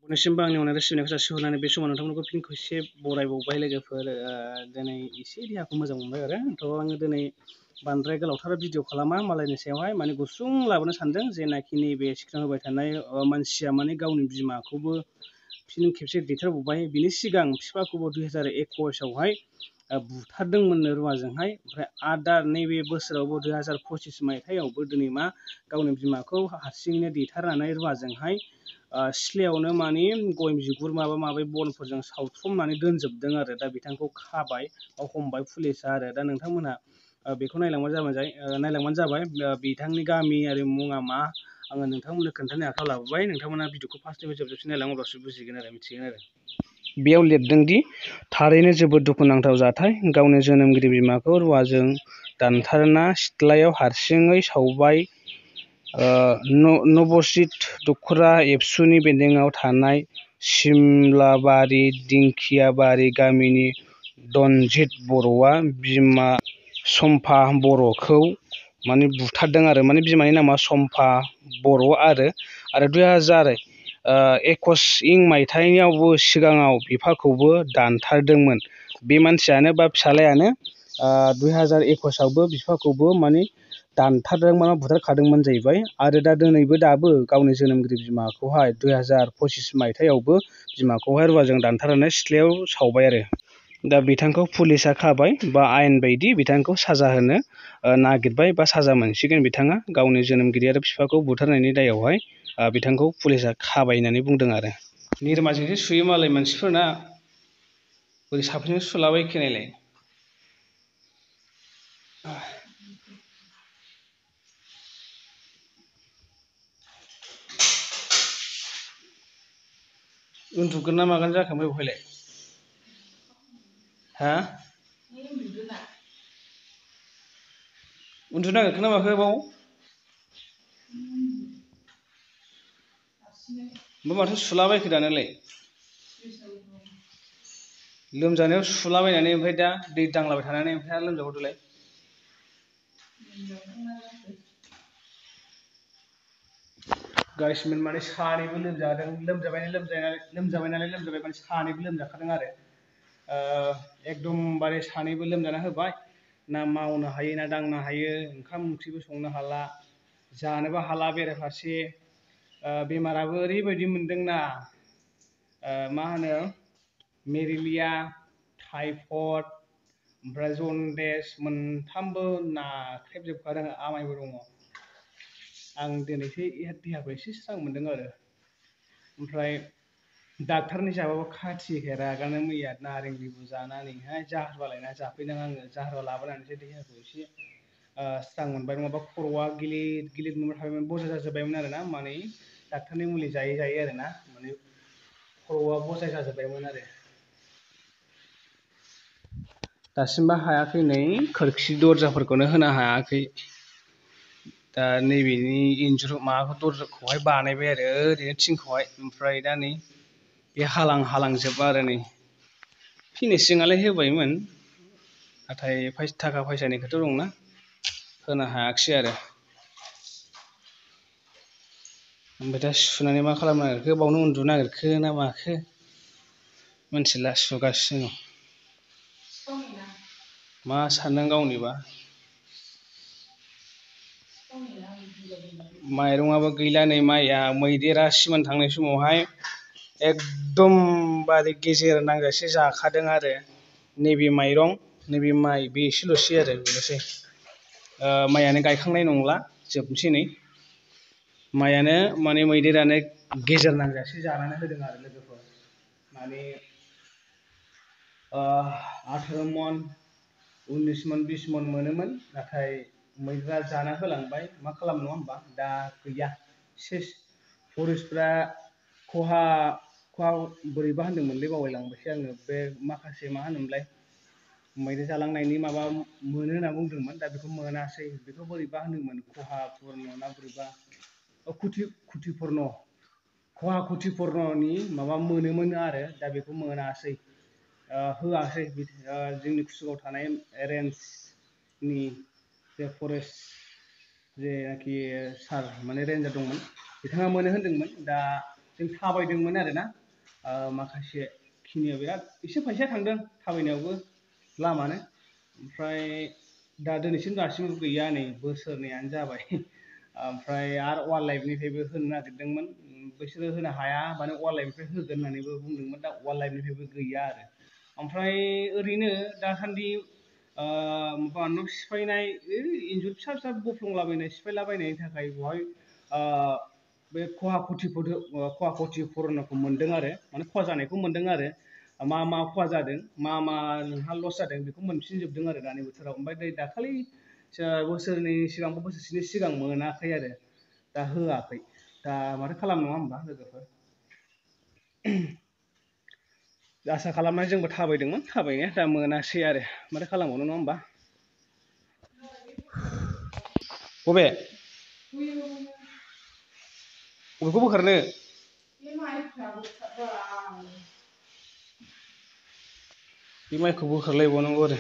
नोंसिमबो आंनि अननाय सिबिनायखौ जासिहरनानै बे समाव नोंथांमोनखौ फिन खेबसे बरायबावबाय लोगोफोर दिनै एसे देहाखौ मोजां मोनबाय आरो आङो दिनै बांद्राय गोलावथार भिडिअ खालामा मालायनि सायावहाय माने गुसुं लाबोनो सानदों जेनाखि नैबे सिगां होबाय थानाय मानसिया माने गावनि बिमाखौबो फिन खेबसे दैथारबावबाय बिनि सिगां बिफाखौबो 2021आवहाय बुथारदोंमोननो रुवाजोंहाय ओमफ्राय आदा नैबे बोसोरावबो 2025 मायथाइयावबो दिनै मा गावनि बिमाखौ हारसिङैनो दैथारनानै रुवाजोंहाय सिथ्लायावनो माने गय बिगुर माबा माबि बनफोरजों सावथुमनानै दोनजोबदों आरो दा बिथांखौ खाबाय बा हमबाय पुलिसा आरो दा नोंथांमोनहा बेखौ नायलांबानो जाबाय बिथांनि गामि आरो मुङा मा आङो नोंथांमोननो खोन्थानो आखायाव लाबोबाय नोंथांमोना भिडिअखौ फार्स्टनिफ्राय जोबजासिम नायलां अब्लासो बुजिगोन आरो मिथिगोन आरो बेयाव लिरदोंदि थारैनो जोबोद दुखुनांथाव जाथाय गावनि जोनोमगिरि बिमाखौ रुवाजों दानथारना सिथ्लायाव हारसिङै सावबाय नबसित दखरा एबसुनि बेन्दोङाव थानाय सिमलाबारि दिंखियाबारि गामिनि दनजित बर'आ बिमा सम्फा बर'खौ माने बुथारदों आरो माने बिमानि नामा सम्फा बर' आरो 2021 मायथाइयावबो सिगाङाव बिफाखौबो दानथारदोंमोन बे मानसियानो बा फिसालायानो 2021आवबो बिफाखौबो माने दानथारदोंमोन बुथारखादोंमोन जाहैबाय आरो दा दिनैबो दाबो गावनि जोनोमगिरि बिमाखौहाय 2025 मायथाइयावबो बिमाखौहाय रुवाजों दानथारनानै सिथ्लायाव सावबाय आरो दा बिथांखौ पुलिसा खाबाय बा आयेन बायदि बिथांखौ साजा होनो नागिरबाय बा साजा मोनसिगोन बिथाङा गावनि जोनोमगिरि आरो बिफाखौ बुथारनायनि दायावहाय बिथांखौ पुलिसा खाबाय होननानै बुंदों आरो निरमाजोंसो सुयो मालाय मानसिफोरना बोरै साफ्रोमजों सुलाबाय खेनायलाय उन्दुगोन ना मागोन जाखांबाय बहायलाय हा उन्दुनो नागिरखो ना माखो बाव ओमफ्राय माथो सुलाबायखो दानोलाय लोमजानायाव सुलाबायनानै ओमफ्राय दा दै दांलाबाय थानानै ओमफ्राय आरो लोमजाबावदोलाय गाइसमोन माने सानैबो लोमजादों लोमजाबाय नालाय माने सानैबो लोमजाखादों आरो एकदमबारे सानैबो लोमजाना होबाय ना मावनो हायो ना दांनो हायो ओंखाम ओंख्रिबो संनो हाला जानोबो हाला बेराफारसे बेमाराबो ओरैबायदि मोनदोंना मा होनो मेलेरिया टाइफड ओमफ्राय जनडेस मोनथामबो नाख्रेबजोबखादों आमायबो दङ आं दिनैसो देहाखौ एसे स्रां मोनदों आरो ओमफ्राय डाक्टारनि जाबाबो खाथियाखै रागानो मैया नारें लेबु जानानैहाय जाह्रुवा लायना जाफैदों आङो जाह्रुवा लाबोनानैसो देहाखौ एसे स्रां मोनबाय नङाबा खर'आ गिलिर गिलिर मोनबाय थाबायमोन बजा जाजोब्बायमोन आरो ना माने डाक्टारनि मुलि जायै जायै आरो ना माने खर'आ बजाय जाजोब्बायमोन आरो दासिमबो हायाखै नै खोरखि दरजाफोरखौनो होनो हायाखै दा नैबेनि इन्जुर माबाखौ दरजाखौहाय बानायबाय आरो ओरैनो थिंखौहाय ओमफ्राय दा नै बे हालांजोब आरो नै फिनिसिंआलाय होबायमोन नाथाय थाखा फैसानि खोथा दंना होनो हायाखिसै आरो ओमफ्राय दा सुनानै मा खालामनो नागिरखो बावनो उन्दुनो नागिरखो ना माखो मिथिला सुगासिनो मा सानदों गावनिबा माइरंआबो गैला नै माइया मैदेरा सिमोन थांनाय समावहाय एकदमबारे गेजेर नांजासे जाखादों आरो नैबे माइरं नैबे माइ बे एसेल'सै आरो बेनोसै माइयानो गायखांनाय नंला जोबनोसै नै माइयानो माने मैदेरानो गेजेर नांजासे जानानै होदों आरो लोगोफोर माने 18 मन 19 मन 20 मन मोनोमोन नाथाय मैदेरा जाना होलांबाय मा खालामनो नङा होमबा दा गैया सेस फरेस्टफ्रा खहा बोरैबा होनदोंमोनलै बावलायलांबायसै आङो बे माखासे मा होनोमोनलाय मैदेर जालांनायनि माबा मोनो होनना बुंदोंमोन दा बेखौ मोनासै बेखौ बोरैबा होनदोंमोन खहा पुरन ना बोरैबा खहा खुथिपुरननि माबा मोनोमोन आरो दा बेखौ मोनासै होआसै जोंनि कुसुगाव थानाय रेन्जनि जे फरेस्ट जेनाखि सार माने रेन्जार दंमोन बिथाङा मोनो होनदोंमोन दा जों थाबायदोंमोन आरोना माखासे खिनियाव बिराद एसे फैसा थांदों थाबायनायावबो लामानो ओमफ्राय दा दिनैसिम दासिमबो गैया नै बोसोरनैयानो जाबाय ओमफ्राय आरो वाइल्ड लाइफनिफ्रायबो होनो नागिरदोंमोन बिसोरो होनो हाया माने वाइल्ड लाइफनिफ्राय होगोन होननानैबो बुंदोंमोन दा वाइल्ड लाइफनिफ्रायबो गैया आरो ओमफ्राय ओरैनो दासान्दि माबा न' सिफायनाय इन्जुर फिसा फिसा बफ्लंलाबायनाय सिफायलाबायनायनि थाखाय बेवहाय बे खहा खथिफुरनखौ मोनदों आरो माने खहा जानायखौ मोनदों आरो मा खहा जादों मा नोंहा लस जादों बेखौ मोनफिनजोबदों आरो दानि बोथोराव ओमफ्राय दाखालि बोसोरनै सिगां बोसोरसेनि सिगां मोनाखै आरो दा होआखै दा माथो खालाम नङा होमबा लोगोफोर आसा खालामनानै जोंबो थाबायदोंमोन थाबायनाया दा मोनासै आरो माथो खालामबावनो नङा होमबा बबे बबेखौ बोखारनो बे माइखौ बोखारलायबावनांगौ आरो